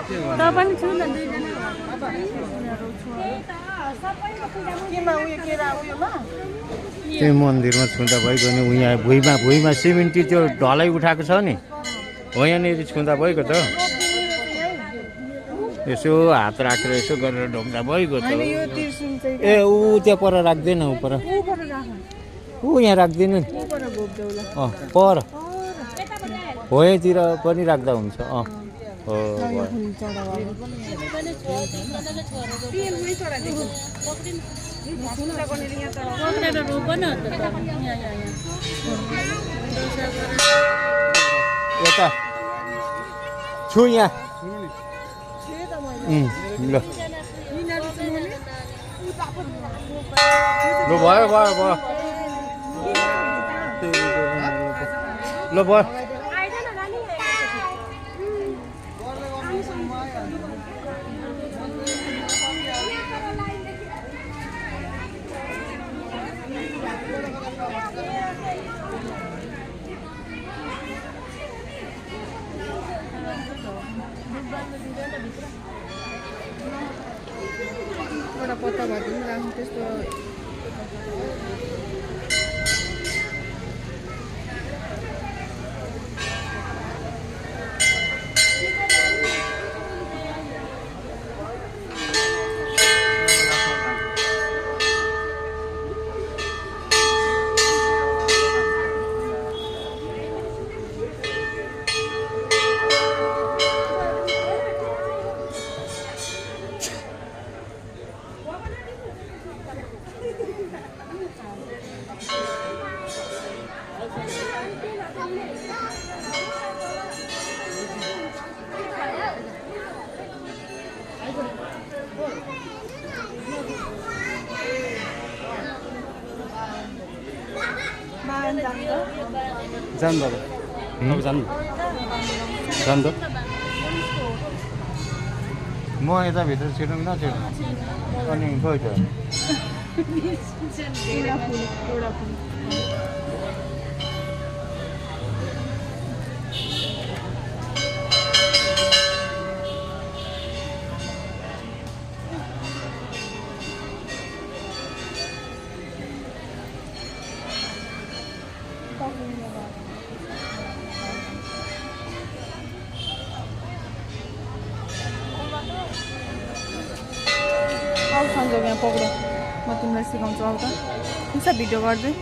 पनि छु न दुईजना त्यो मन्दिरमा छुँदा भइगयो नि यहाँ भुइँमा सिमेन्टी त्यो ढलाइ उठाएको छ नि हो यहाँनिर छुँदा भइगयो त यसो हात राखेर यसो गरेर ढोक्दा भइगयो त ए ऊ त्यहाँ पर राख्दैन ऊ पर ऊ यहाँ राख्दैन नि पर हो यहाँतिर पनि राख्दा हुन्छ हो यता छु यहाँ ल भयो ल भयो एउटा पत्ता भए राख्नु त्यस्तो जानु अब जानु जानु त म यता भित्र छिर्नु कि नछिर्नु अनि गयो त आउ सन्जोग यहाँ पक्र म तिमीलाई सिकाउँछु आउ त हुन्छ भिडियो गर्दै